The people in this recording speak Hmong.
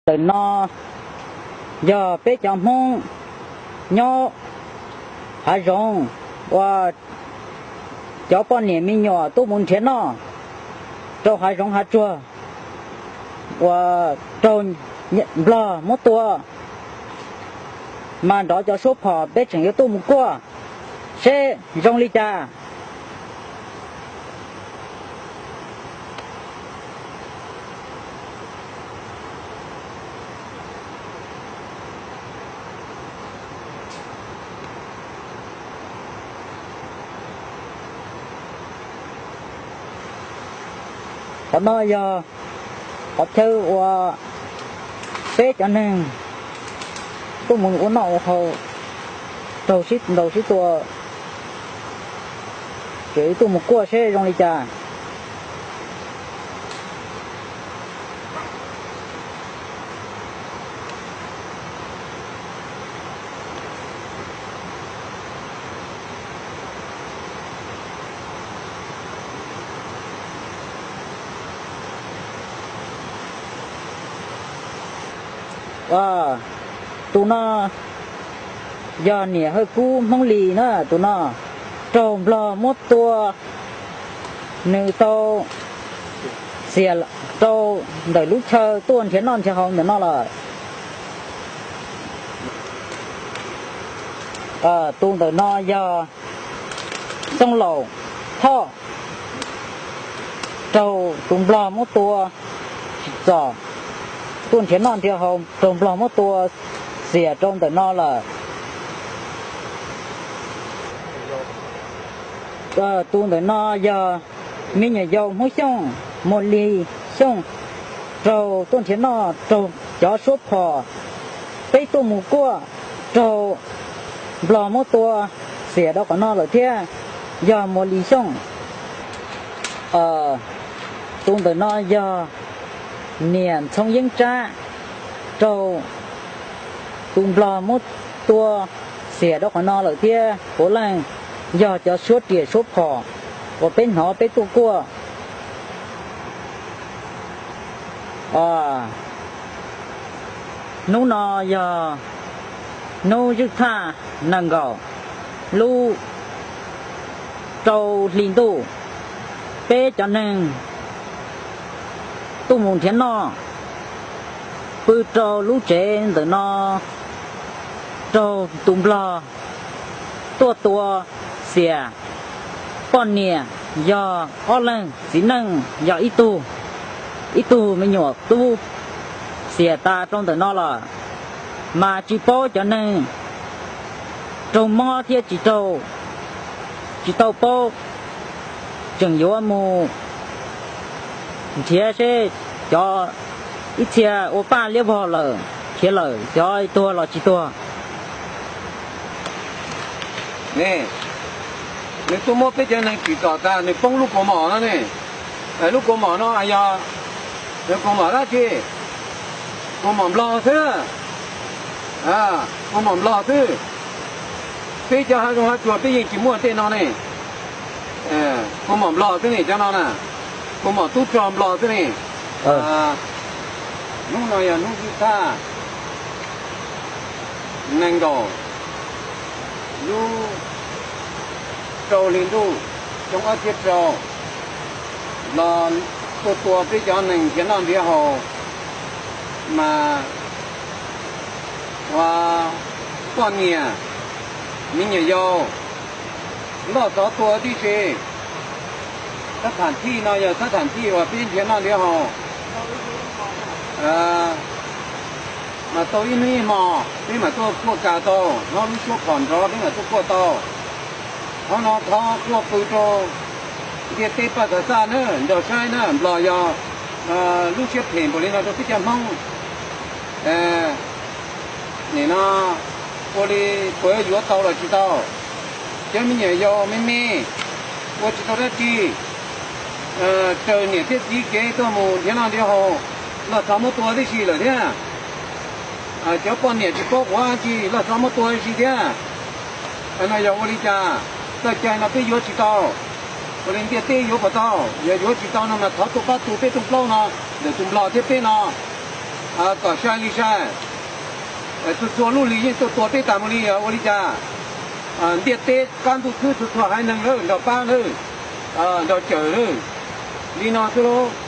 Ntawm no yog peb cov Hmoob nyob hav zoov uas cov poj niam me nyuam tuaj mus nrhiav noj rau hav zoov hav tsuag uas raug Nplog muab tua, mas nrov cov suab phom peb tseem yuav tuaj mus kuaj seb zoo li cas. Qhov no yog qhov chaw uas peb cov neeg tuaj mus ua noj ua haus raug sib ntaus sib tua, tseem tuaj mus kuaj seb zoo li cas. Tus no yog niam Hawj Kub Hmoob Lis na, tus no raug Nplog muab tua, nws tau xiam rau ntawm lub chaw tuaj nrhiav noj nrhiav haus ntawm no lawm. Tus ntawm no yog Txooj Laum Thoj, raug tus Nplog muab tua tsim txom, tuaj nrhiav noj nrhiav haus raug Nplog muab tua xiam rau ntawm no lawm. Tus ntawm no yog me nyuam yaus Hmoob Xyooj, Muas Lis Xyooj, raug tuaj nrhiav noj raug cov suab phom, peb tuaj mus kuaj raug Nplog muab tua xiam rau qhov no lawm thiab, yog Muas Lis Xyooj. Tus ntawm no yog niam Ntxhoo Yeeb Tsab, raug tus Nplog muab tua xiam rau qhov no lawm thiab. Puav leej yog cov suab riam suab phom uas peb hnov peb tuaj kuaj. Hnub no yog hnub zwj thaj nees nkaum lub rau hli ntuj, peb cov neeg tuaj mus nrhiav noj pw rau lub tsev ntawm no, raug tus Nplog tuaj tua xiam, poj niam yog ob leeg, txiv neej yog ib tug, ib tug me nyuam tub xiam tas rau ntawm no lawm, mas tsis paub cov neeg raug mob thiab tsis raug, tsis tau paub, tseem yuav mus nrhiav seb cov ib txhia ua paj liab vog lawm khiav lawm, xyov tuag los tsis tuag. Nws tuaj muab peb cov neeg tsim txom tas nws poob lub kaus mom no ne. Lub kaus mom no yog, yog kaus mom dab tsi? Kaus mom Nplog xwb. Kaus mom Nplog xwb. Peb cov hav zoov hav tsuag peb yeej tsis muaj tej no ne. Kaus mom Nplog xwb ne cov no na. Kaus mom tub rog Nplog xwb ne. Hnub no yog hnub ib thaj nees nkaum lub rau hli ntuj xyoo ob txhiab rau, los tuaj tua peb cov neeg nrhiav noj nrhiav haus, mas ua poj niam, me nyuam yaus, loj xov tua tib si. Thab tham thij no yog thab tham thij uas peb nrhiav noj nrhiav haus, mas tau ib hnub ib hmo peb mam tuaj kuaj kas tau, hnov lub suab phom nrov peb mam tuaj kuaj tau. Qhov no thov kuaj pw rau ntiaj teb paj xav xaj na, nrog saib na, Nplog yog lub siab phem npaum li no rau peb cov Hmoob. Nim no ua li puas yuav tau los tsis tau? Cov me nyuam yaus me me ua tsis tau dab tsi, raws niam thiab txiv kev tuaj mus nrhiav noj nrhiav haus, loj xov muab tua tib si lawm thiab. Cov poj niam tsis paub quav tsi, loj xov muab tua tib si thiab. No yog ua li cas? Txoj cai no peb yuav tsis tau, ua li ntiaj teb yuav puas tau? Yog yuav tsis tau no mas thov tuaj pab tu peb rooj plaub no, ntawm tus Nplog thiab peb no. Kom sai li sai, txhua txhua lub hli yeej tuaj tua peb tas mus li, ua li cas? Ntiaj teb qab ntuj khwb txhua txhua haiv neeg lawm nrog pab lawm, nrog cawm lawm, li no xwb lauj.